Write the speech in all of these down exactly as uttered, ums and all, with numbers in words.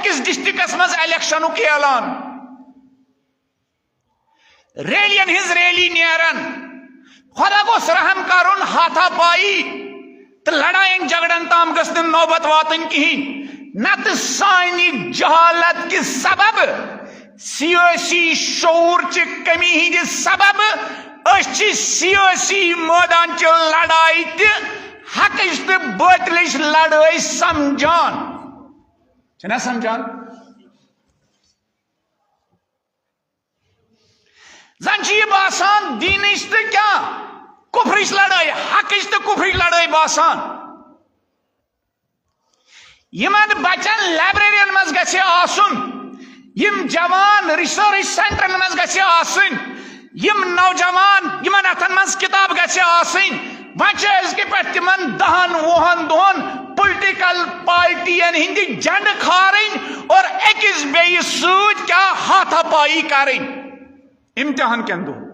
أکِس ڈسٹرکٹس منٛز الیکشنُک اعلان، ریلین ہٕنٛز ریلی نیران۔ خدا گوٚژھ رحم کرُن، ہاتھا پایی تہٕ لڑاین جھگڑن تام گٔژھ نہٕ نوبت واتٕنۍ کِہیٖنۍ، نتہٕ سانہِ جہالت کہِ سبب، سیٲسی شعور چہِ کمی ہٕنٛدِ سبب، أسۍ چھِ سیٲسی مٲدان چہِ لڑایہِ تہِ حقٕچ تہٕ بٲطلٕچ لڑٲے سمجھان۔ چھِنا سمجھان؟ زن چھِ یہِ باسان دیٖنٕچ تہٕ کیٛاہ، کُفرٕچ لڑٲے، حقٕچ تہٕ کُفرٕچ لڑٲے باسان۔ یِمن بچن لائبریرین منٛز گژھِ آسُن، یِم جوان ریسرچ سینٹرن منٛز گژھِ آسٕنۍ، یِم نوجوان، یِمن اتھن منٛز کتاب گژھِ آسٕنۍ۔ وۄنۍ چھِ أزکہِ پٮ۪ٹھ تِمن دہن وُہن دۄہن پُلٹیکل پارٹین ہٕنٛدۍ جنڈٕ کھارٕنۍ اور أکِس بیٚیِس سۭتۍ کیٛاہ ہاتھا پایی کرٕنۍ امتحان کٮ۪ن دۄہن۔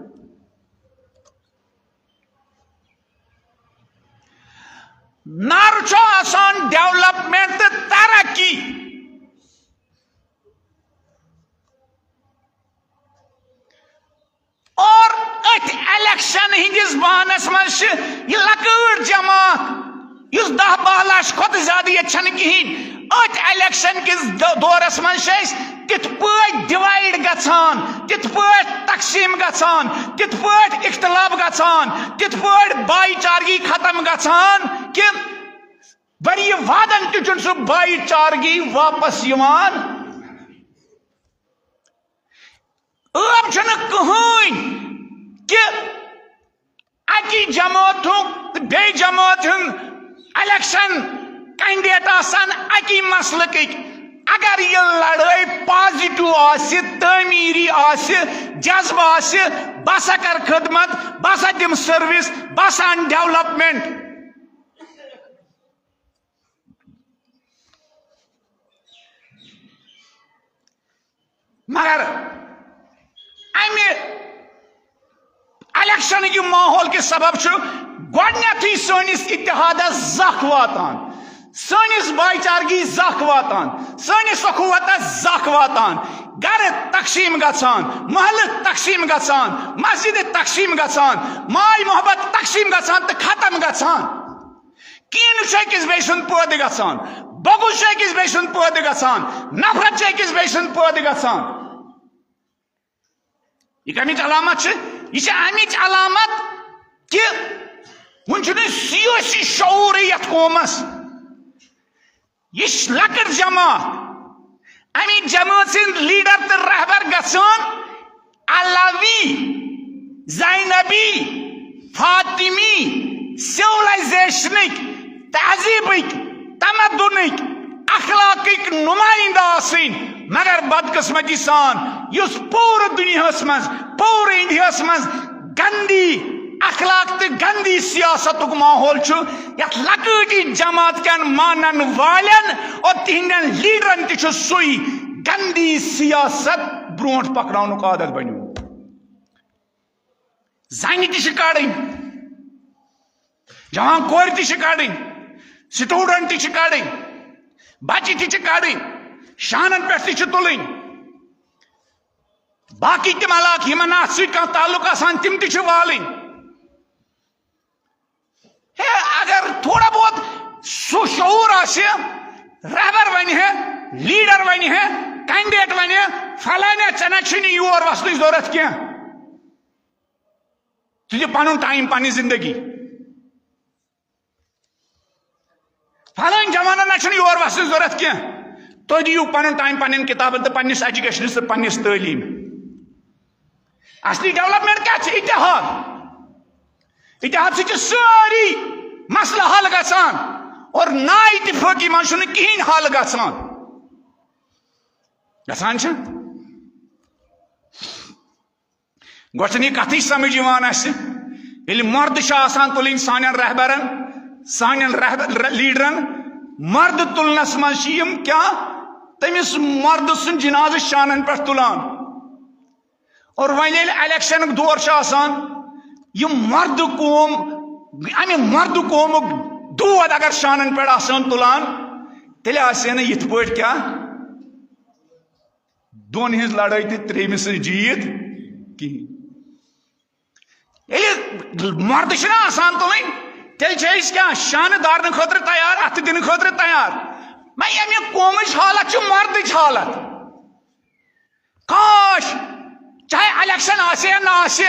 نعرٕ چھُ آسان ڈیولپمنٹ تہٕ ترقی۔ اور أتھۍ الیکشن ہٕنٛدِس بہانس منٛز چھِ یہِ لۄکٕٹ جماعت، یُس دَہ باہ لچھ کھۄتہٕ زیادٕ ییٚتہِ چھَنہٕ کِہیٖنۍ، أتھۍ الیکشن کِس دو-، دورس منٛز چھِ أسۍ تِتھ پٲٹھۍ ڈیوایڈ گژھان، تِتھ پٲٹھۍ تقسیٖم گژھان، تِتھ پٲٹھۍ اختلاف گژھان، تِتھ پٲٹھۍ بھائی چارگی ختم گژھان کہِ ؤری وادن تہِ چھُنہٕ سُہ بھائی چارگی واپس یِوان۔ عٲب چھُنہٕ کٕہٕنۍ کہِ اَکی جمٲژ ہُنٛد تہٕ بیٚیہِ جمٲژ ہُنٛد الیکشن کینڈیڈیٹ آسن اَکی مسلکٕکۍ۔ اگر یہِ لڑٲے پازیٹیو آسہِ، تعمیٖری آسہِ، جذبہٕ آسہِ، بہٕ ہسا کرٕ خدمت، بہٕ ہسا دِمہٕ سٔروِس، بہٕ ہسا اَنہٕ ڈیولپمنٹ۔ مگر امہِ الیکشن کہِ ماحول کہِ سبب چھُ گۄڈٕنیتھٕے سٲنِس اتحادس زکھ واتان، سٲنِس بھائی چارگی زکھ واتان، سٲنِس اخوتس زکھ واتان، گرٕ تقسیٖم گژھان، محلہٕ تقسیٖم گژھان، مسجدٕ تقسیٖم گژھان، ماے محبت تقسیٖم گژھان تہٕ ختم گژھان۔ کینہہ چھُ أکِس بیٚیہِ سُنٛد پٲدٕ گژھان، بغض چھُ أکِس بیٚیہِ سُنٛد پٲدٕ گژھان، نفرت چھُ أکِس بیٚیہِ سُنٛد پٲدٕ گژھان۔ یہِ کمِچ علامت چھِ؟ یہِ چھِ امِچ علامت کہِ وُنہِ چھُنہٕ سیٲسی شعوٗرٕے یتھ قومس۔ یہِ چھِ لۄکٕٹ جماعت، امہِ جمٲژ ہٕنٛدۍ لیڈر تہٕ رہبر گژھان علوی، زینبی، فاطمی، سیولائزیشنٕکۍ، تہذیٖبٕکۍ، تمدنٕکۍ، اخلاقٕکۍ نمائندٕ آسٕنۍ۔ مگر بدقسمتی سان یُس پوٗرٕ دُنیاہس منٛز، پوٗرٕ انڈیاہس منٛز گندی اخلاق تہٕ گندی سیاستُک ماحول چھُ، یتھ لۄکٕٹی جماعت کٮ۪ن مانن والٮ۪ن اور تِہنٛدٮ۪ن لیڈرن تہِ چھُ سُے گندی سیاست برونٛٹھ پکناونُک عادت بنیومُت۔ زنہِ تہِ چھِ کڑٕنۍ، جوان کورِ تہِ چھِ کڑٕنۍ، سٹوڈنٹ تہِ چھِ کڑٕنۍ، بچہِ تہِ چھِ کڑٕنۍ، شانن پٮ۪ٹھ تہِ چھِ تُلٕنۍ۔ باقی تِم علاقہٕ یِمن نہٕ اتھ سۭتۍ کانٛہہ تعلق آسان، تِم تہِ چھِ والٕنۍ۔ ہے، اگر تھوڑا بہت سُہ شعور آسہِ، رہبر ونہِ ہے، لیڈر ونہِ ہے، کینڈیڈیٹ ونہِ ہے، فلٲنہِ، ژےٚ نہ چھُے نہٕ یور وسنٕچ ضروٗرت کینٛہہ۔ ژٕ دِ پنُن ٹایم، پنٕنۍ زندگی۔ فلٲنۍ جوانن نہ چھُنہٕ یور وسنٕچ ضروٗرت کینٛہہ۔ تُہۍ دِیِو پنُن ٹایم پننٮ۪ن کتابن تہٕ پننِس ایجوکیشنس تہٕ پننِس تعلیٖم۔ اصلی ڈیولپمنٹ کیٛاہ چھِ؟ اتحاد۔ اتحاد سۭتۍ چھِ سٲری مسلہٕ حل گژھان اور نا اتفٲقی منٛز چھُنہٕ کِہیٖنۍ حل گژھان۔ گژھان چھِ؟ گۄڈٕ چھَنہٕ یہِ کَتھٕے سَمٕجھ یِوان اَسہِ، ییٚلہِ مَردٕ چھِ آسان تُلٕنۍ سانٮ۪ن رہبرن، سانٮ۪ن رہبر، لیڈرن، مَردٕ تُلنَس منٛز چھِ یِم کیٛاہ، تٔمِس مَردٕ سُنٛد جِنازٕ شانَن پٮ۪ٹھ تُلان۔ اور وۄنۍ ییٚلہِ الیکشنُک دور چھُ آسان، یِم مَردٕ قوم، اَمہِ مَردٕ قومُک دود اگر شانَن پٮ۪ٹھ آسان تُلان، تیٚلہِ آسہِ ہے نہٕ یِتھ پٲٹھۍ کیٛاہ، دۄن ہٕنٛز لڑٲے تہٕ ترٛیٚیمہِ سٕنٛز جیٖت کِہیٖنۍ۔ ییٚلہِ مردٕ چھِنہ آسان تُلٕنۍ، تیٚلہِ چھِ أسۍ کیٛاہ شانہٕ دارنہٕ خٲطرٕ تیار، اَتھٕ دِنہٕ خٲطرٕ تیار۔ وۄنۍ ییٚمہِ قومٕچ حالت چھِ مردٕچ حالت۔ کاش، چاہے الیکشن آسہِ یا نہ آسہِ،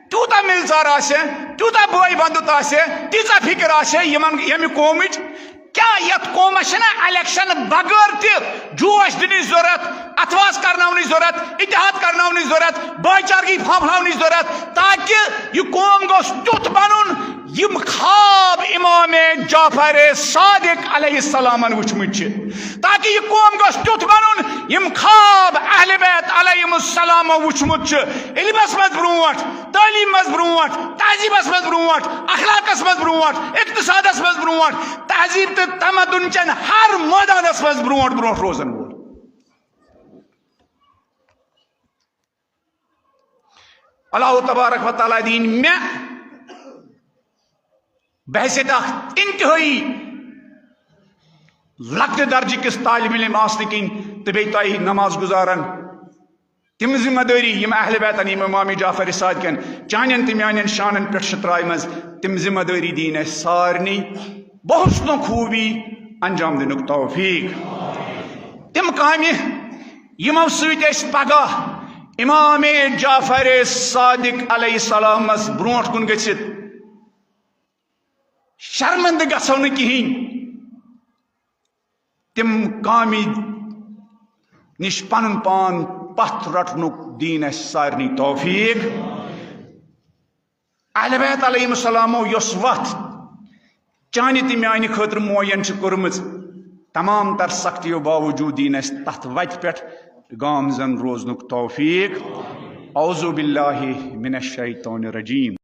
تیوٗتاہ مِلژار آسہِ، تیوٗتاہ بٲے بندُت آسہِ، تیٖژاہ فکر آسہِ یِمن، ییٚمہِ قومٕچ۔ کیٛاہ یتھ قومس چھِنہ الیکشن بغٲر تہِ جوش دِنٕچ ضروٗرت، اتھواس کرناونٕچ ضروٗرت، اتحاد کرناونٕچ ضروٗرت، بٲے چارگی پھۄپھلاونٕچ ضروٗرت، تاکہِ یہِ قوم گوٚژھ تیُتھ بنُن، یِم خواب امام جعفر صادق علیہ السلامن وٕچھمٕتۍ چھِ، تاکہِ یہِ قوم گوٚژھ تیُتھ بنُن، یِم خواب اہل بیت علیہم السلامو وٕچھمُت چھُ، علمس منٛز برونٛٹھ، تعلیٖم منٛز برونٛٹھ، تہذیٖبس منٛز برونٛٹھ، اخلاقس منٛز برونٛٹھ، اقتصادس منٛز برونٛٹھ، تہذیٖب تہٕ تمدن چٮ۪ن ہر مٲدانس منٛز برونٛٹھ برونٛٹھ روزن وول۔ اللہ تبارک و تعالیٰ دِیِن مےٚ بحیثیت اکھ انتہٲئی لۄکٹہِ درجہِ کِس طالب علم آسنہٕ کِنۍ تہٕ بیٚیہِ تۄہہِ نماز گُزارن تِم ذمہ دٲری یِم اہل بیتن، یِم امام جعفر صادقن چانٮ۪ن تہٕ میانٮ۪ن شانن پٮ۪ٹھ چھِ ترٛایمژ، تِم ذمہ دٲری دِیِن اَسہِ سارنٕے بحسن خوبی انجام دِنُک توفیق۔ تِم کامہِ یِمو سۭتۍ أسۍ پگاہ امام جعفر صادق علیہ السلامس برونٛٹھ کُن گٔژھِتھ شرمندٕ گژھو نہٕ کِہیٖنۍ، تِم کامہِ نِش پنُن پان پتھ رٹنُک دِیِن اَسہِ سارنٕے توفیق۔ اہل بیت علیہم السلامو یۄس وتھ چانہِ تہٕ میانہِ خٲطرٕ معین چھِ کٔرمٕژ، تمام تر سختیو باوجود دِیِن اَسہِ تتھ وتہِ پٮ۪ٹھ گامزن روزنُک توفیق۔ اعوذ باللہ من الشیطان الرجیم۔